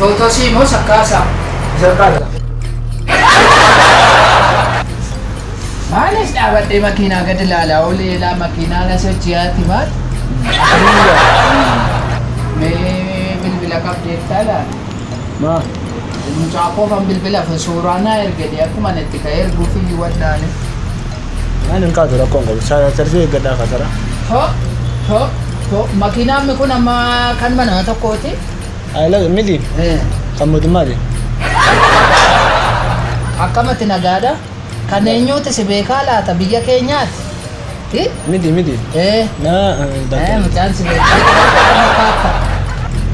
Footoo sii moo sakkaasaa? Isa kaasa. Maalis dhaabadhee makiinaa gadi ilaalaa oolee ilaa makiinaa na sochiyaati maal? Mee bilbila qabdeettaa laata? Maa? Mucaa koofan bilbila suuraa naa ergedhe akkuma itti ka'ee erguuf iyyuu wallaale. Waan hin kaatu rakkoo hin qabu. Sarfii eeggadhaa kaasara. To to to makiinaan kun amma kan mana tokkooti. Ayila miti kan mootummaati. Akkamatti nagaadha? Kan eenyuuti si beekaa laata biyya keenyaati? Miti miti. Na Mucaan si beekaa fakkaata.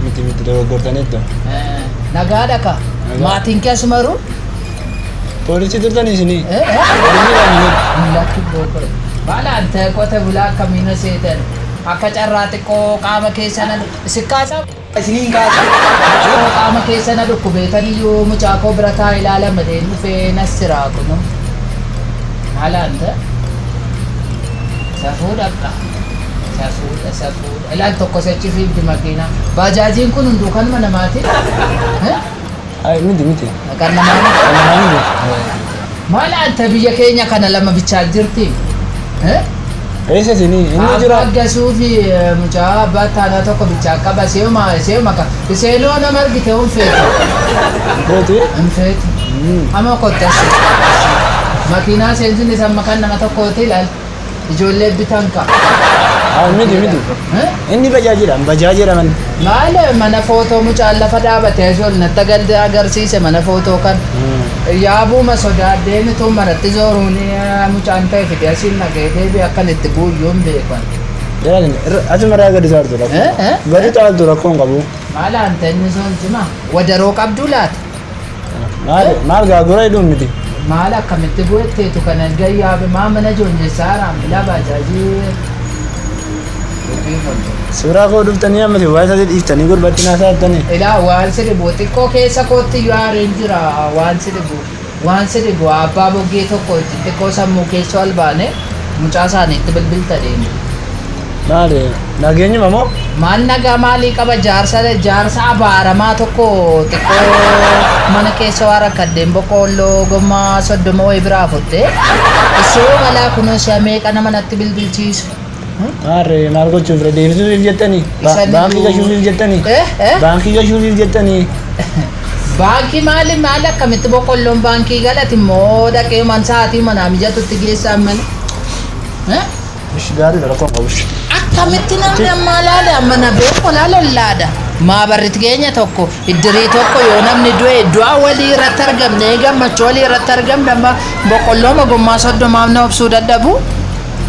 Miti miti dogoggortaniittu. Nagaadha ka. Nagaa. Maatiin kee asumaru? Poolisii turtanii isinii. Lakki bookore. Baala ante qote bulaa akkamiin seetan akka carraa xiqqoo qaama keessa na si kaasaa Isiniin kaasa. xiqqoo qaama keessa na dhukkubeetan iyyuu mucaa koo bira taa ilaalama deen dhufee nas siraa kunu. Maala ante safuu dhaqqa. Safuudha safuudha. Ilaal tokko sechi fiigdi makiinaa. Baajaajiin kun hunduu kanuma namaati. Ay miti miti. Kan namaa miti. Kan namaa miti. Maal ante biyya keenya kana lama bichaa jirti? Eessa isinii? Inni jira. Abbaa gasuu fi mucaa abbaa taanaa tokko bichaa qaba. Seema seema ka. Iseenoo nama argite hin feetu. Feeti? Hin feetu. Amma kottas. Makiinaa seensuun isa amma kan nama tokkooti ilaal. Ijoollee bitan ka. Ay miti miti. Inni bajaajiidha. Bajaajiidha manni. Maal mana footoo mucaan lafa dhaabate asii ol natti agarsiise mana footoo kan. Yaabuma sodaadhee nutuu manatti zooruun mucaan ta'e fide asiin nagahee deebi'e akkan itti bu'u hin beekan. Jalaalin asuma irraa gadi saartu rakkoo. Gadi caaltu rakkoo hin qabu. Maal ante inni sun cima wadaroo qabdu laata? Maal maal gaagura hidhuun miti. Maal akkamitti bu'etteetu kana gayyaa maa mana joonjessaa raambilaa baajaajii. Suuraa koo dhuftanii amma waa isa dhiiftanii gurbatti naa saartanii. Ilaa waan si dhibu xiqqoo keessa kootti iyyuu aareen jira waan si dhibu waan si dhibu abbaa boggee tokko xiqqoo sammuu keessoo albaane mucaa isaaniitti bilbilta deemu. Maali nageenyuma moo? Maal nagaa maalii qaba jaarsa jaarsa abaaramaa tokko xiqqoo mana keessa waan rakkadheen boqqoolloo gommaa 30 wayii biraa futte isoo malaa kunoo si'a meeqa nama natti bilbilchiisu. Maarree maal gochuuf deebisuuf jettanii? Baankii gashuuf jettanii? Baankii gashuuf jettanii? Baankii maali maali akkamitti boqqolloon baankii galati immoo dhaqee man sa'aatii manaa mijatutti geessaan malee. Ishi gaariidha rakkoo hin qabu. Akkamitti namni ammaa laala amma na beeku laala laada. Maabarrit keenya tokko iddirii tokko yoo namni du'e du'a walii irratti argamne gammachuu walii irratti argamne amma boqqollooma gommaa 30 na obsuu dadhabu.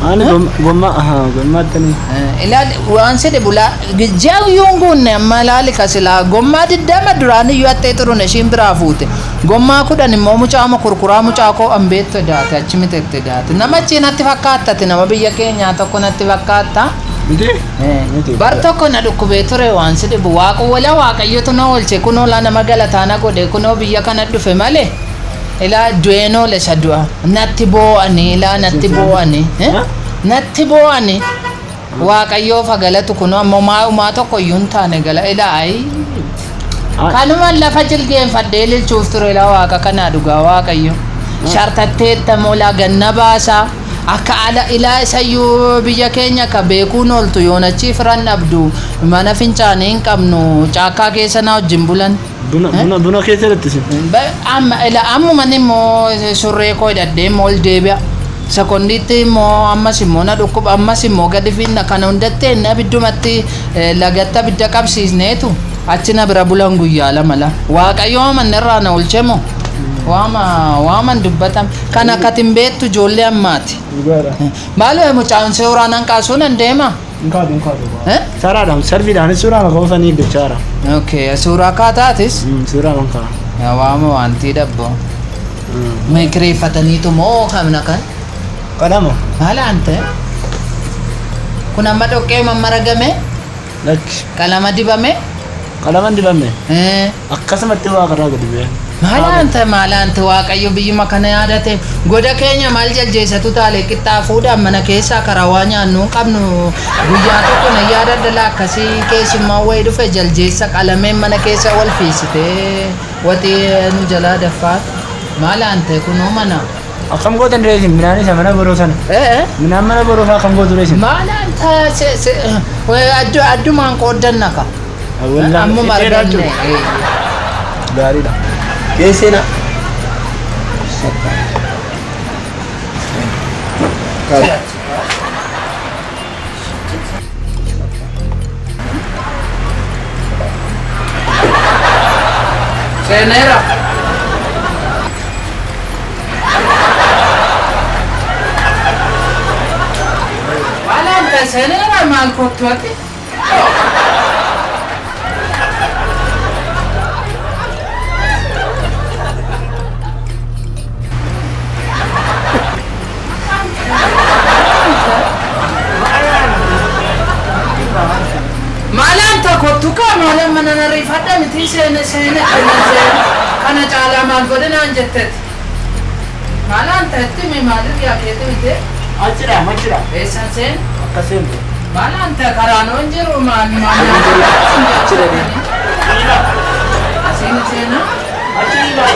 Maali gommaa gommaa attanii? Ilaali waan si dhibu laa ji'a iyyuu hin guunne amma ilaali ka silaa gommaa 20 duraan iyyuu attee turun ishiin biraa fuute gommaa 10 immoo mucaama kurkuraa mucaa koo an beektu daate achi mitette daate nama achii natti fakkaattati nama biyya keenyaa tokko natti fakkaatta. Miti? Miti. Bar tokko na dhukkubee ture waan si dhibu waaqu wala waaqayyotu na oolche kunoo laa nama galataa na godhe kunoo biyya kana dhufe malee. Ilaa du'een oole isa du'a. Natti boo'anii ilaa natti boo'anii. Natti boo'anii. Waaqayyoof haa galatu kunoo ammoo maa tokko iyyuu hin taane gala ilaa ayi. Kanuma lafa jilgeenfadhee ililchuuf ture ilaa waaqa kanaa dhugaa waaqayyo. Shartatteetta moolaa ganna baasaa. Akka ala ilaa isayyuu biyya keenya ka beekuun ooltu yoonachii firan dhabdu mana fincaanii hin qabnu caakkaa keessa na wajjin bulan. Buna buna buna keessa irratti isin. Amma ila ammuman immoo surree koo hidhadhee immoo ol deebi'a. Sekondiitti immoo ammas immoo na dhukkuba ammas immoo gadi finna kana hundatti inni abiddumatti lagatti abidda qabsiisneetu achi na bira bulan guyyaa lama la. Waaqayyo waaman irraa na oolche moo? Waama waaman dubbatam. Kana akkatin beektu ijoollee ammaati. Dhugaadha. Maaloo mucaan suuraa nan kaasuu nan deema. Hin kaatu hin kaatu. Saraadhaan sarviidhaanis suuraa maka oofanii eeggachaa jira. Okay, suuraa kaataatis? Suuraa man kaa. Yaa waama wantii dabbo. Mee kireeffataniitu moo kamna kan? Qadhama. Maal ante? Kun amma dhoqqee mammaragame? Lakki. Qalama dibame? Qalama hin dibamne. Akkasumatti waaqarraa gadi bu'ee. Maal ante maal ante Waaqayyo biyyuma kana yaadate goda keenya maal jaljeessatu taale qixxaa fuudhaan mana keessaa karaa waa nyaannu hin qabnu guyyaa tokko na yaadadha laa akkasii keessummaa wayii dhufe jaljeessa qalameen mana keessa wal fiisitee waxii nu jalaa daffaa maal ante kunoo mana. Akkam gootan ree isin midhaan isa mana boroo sana? Eh? Midhaan mana boroo fa'aa akkam gootu ree isin? Maal ante addumaan qooddanna ka. Wallaan Ammuma fixeera arganne. jechuudha. Gaariidha. Keesseena. Seeneera. Maal ante seeneera maal kottu ati? Maal ante kottu kaa maal amma nan ariifadha miti seene seene kana seene kana caalaa maal godhe naan jetteeti. Maal ante itti mi maaliif yaa keeti miti? Achidha achidha. Eessan seen? Akkas seentu. Maal ante karaan hin jiru maal maal Achidha deemu. Asiin seenaa? Achidha.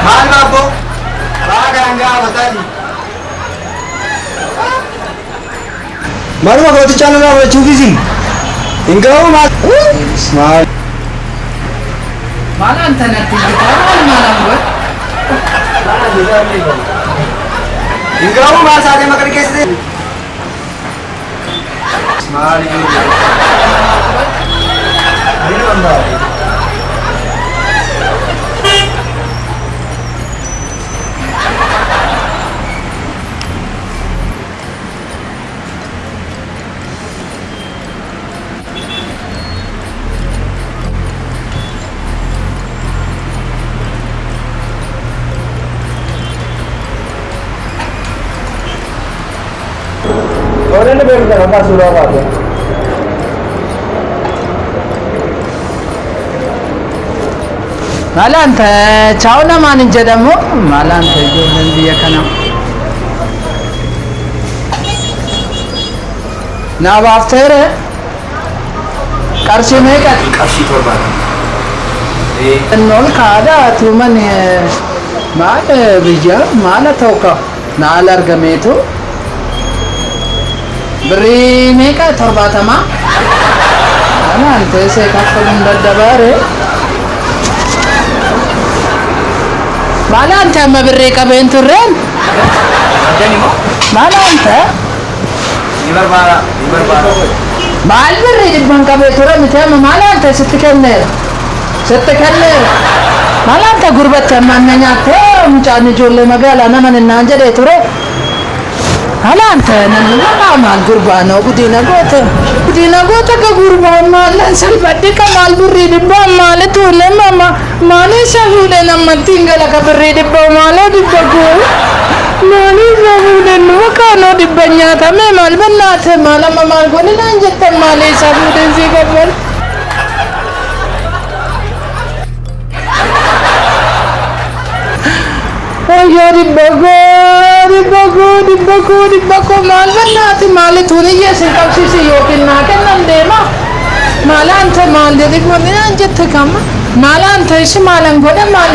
Maal baabboo? Baa gaangaa mataati. Maaluma kootichaa nurraa fudhachuufisi? Hin ga'u maal? Maal? Maal ante natti bitaa maal maalaan godhe? Hin ga'u maal saatii maqaa keessatti? Maal ijoollee? Ani nama baay'ee. Orang ini berusaha apa surah apa? Maal ante chaaw namaan hin jedhamu maal ante ijoolleen biyya kana. Naa baafteere qarshii meeqati? Qarshii 70. Ol kaadha tuuman maal biyya maal ta'u ka naal argameetu birrii meeqa 70? Maal ante see kaffaluun daddabaare. Maal ante amma birrii qabeen turreen? Addani moo? Maal ante? Ni barbaada. Ni barbaada. Maal birrii dhibban qabee ture miti amma maal ante sitti kenneera? Sitti kenneera. Maal ante gurbatti amma amma nyaattee mucaan ijoollee magaalaa nama naan jedhee ture. Maal ante namni maqaa maal gurbaanoo guddina goote? Guddina goote ka gurbaan maal salphadhi ka maal birrii dhibbaa maal tuulee mama maal isa fuudhee namatti hin gala ka birrii dhibbaa maal dhibba goo? Maal isa fuudhee nama kaanoo dhibba nyaatame maal bannaate maal amma maal godhe naan jettan maal isa fuudhee si kaffal? Wayyoo dhibba koo dhibba koo dhibba koo dhibba koo maal bannaati maal tuun iyyeessin qabsiisi yookiin naa kennan deema. Maal ante maal jedhi godhe naan jette kama maal ante ishi maalan godhe maal